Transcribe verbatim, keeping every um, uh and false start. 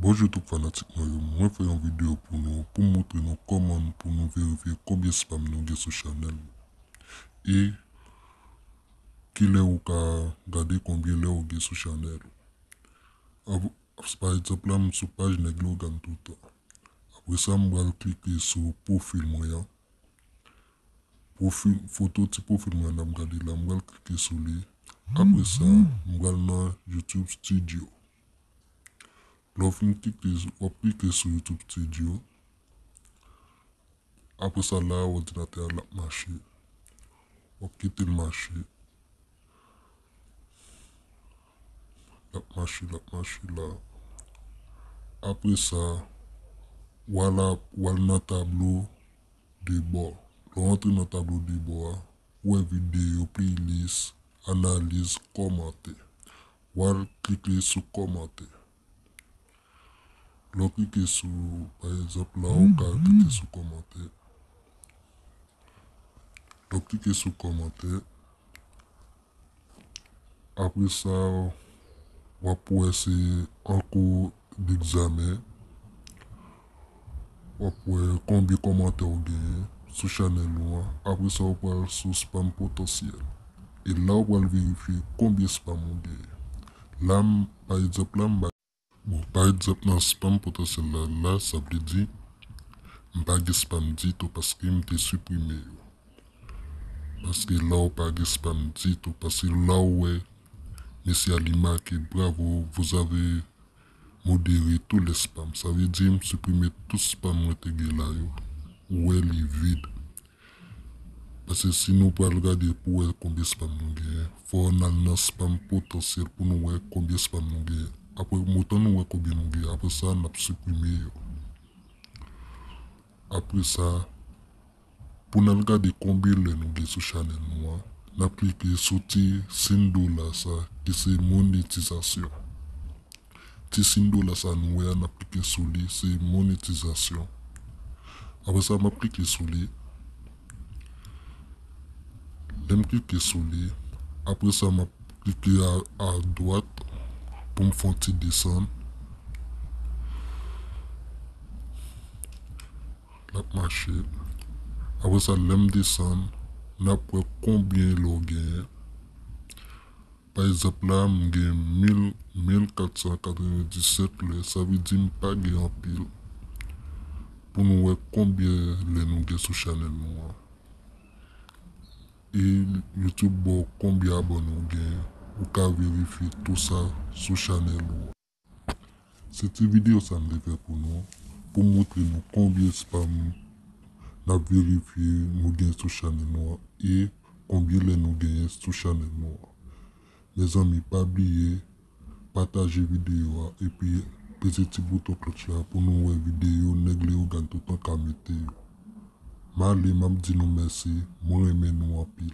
Bonjou tout fanatik mwen yo, mwen fè yon videyo pou nou, pou m montre nou kòman pou nou verifye konbyen spam nou gen sou chanèl nou. E kilè ou ka gade konbyen lè ou gen sou chanèl ou. Av-, pa egzanp la, m sou paj Nèg Lewogàn toutan. Apre sa, m pral klike sou pwofil mwen an. Pwofil, foto ti pwofil mwen an ap gade la, m pral klike sou li. Apre sa, m pral nan YouTube Studio. Lè w fin klike, w ap klike sou YouTube Studio. Apre sa, la, òdinatè a l ap mache. W ap kite l mache. L ap mache, l ap mache la. Apre sa, w al, w al nan tablo de bò. Lè w antre nan tablo de bò a, ou wè videyo, playlist, analiz, kòmantè. W al klike sou kòmantè. Lè w klike sou, pa egzanp, la, ou ka klike sou kòmantè. Lè w klike sou kòmantè, apre sa, w ap wè se an kou degzamen. W ap wè konbyen kòmantè w genyen sou chanèl ou an. Apre sa, w pral sou spam potansyèl. E la, w pral verifye konbyen spam ou genyen. La, m, pa egzanp, la, m ba, bon, pa egzanp, nan spam potansyèl la, la, sa vle di, m pa gen spam ditou paske m te siprime yo. Paske la, w pa gen spam ditou. Paske la, w wè, mesye a li make, bravo, vous avez modéré tous les spams. Sa vle di, m siprime tout spam mwen te gen la yo. Ou wè, li vid. Paske si nou pral gade pou wè konbyen spam nou genyen, fò n al nan spam potansyèl pou nou wè konbyen spam nou genyen. Apre, otan nou wè konbyen nou genyen, apre sa, n ap siprime yo. Apre sa, pou n al gade konbyen lè nou gen sou chanèl nou an, n ap klike sou ti siy dola sa, ki se monetizasyon. Ti siy dola sa nou wè a, n ap klike sou li, se monetizasyon. Apre sa, m ap klike sou li. Lè m klike sou li, apre sa, m ap klike a, a dwat pou m fè yon ti desann. L ap mache. Apre sa, lè m desann, n ap wè konbyen lè w genyen. Pa egzanp la, m gen mil, mil kat san katrevenndisèt lè, sa vle di m pa gen anpil. Pou nou wè konbyen lè nou gen sou chanèl nou an. E YouTube ba w konbyen abòne w gen, ou ka verifye tou sa sou chanèl ou an. Se ti videyo sa m te fè pou nou, pou m montre nou konbyen spam n ap verifye nou gen sou chanèl nou an e konbyen lè nou genyen sou chanèl nou an. Mezanmi, pa bliye pataje videyo a epi peze ti bouton klòch la pou nou wè videyo Nèg Lewogàn toutan ka mete yo. M ale, m ap di nou mèsi, mwen renmen nou anpil.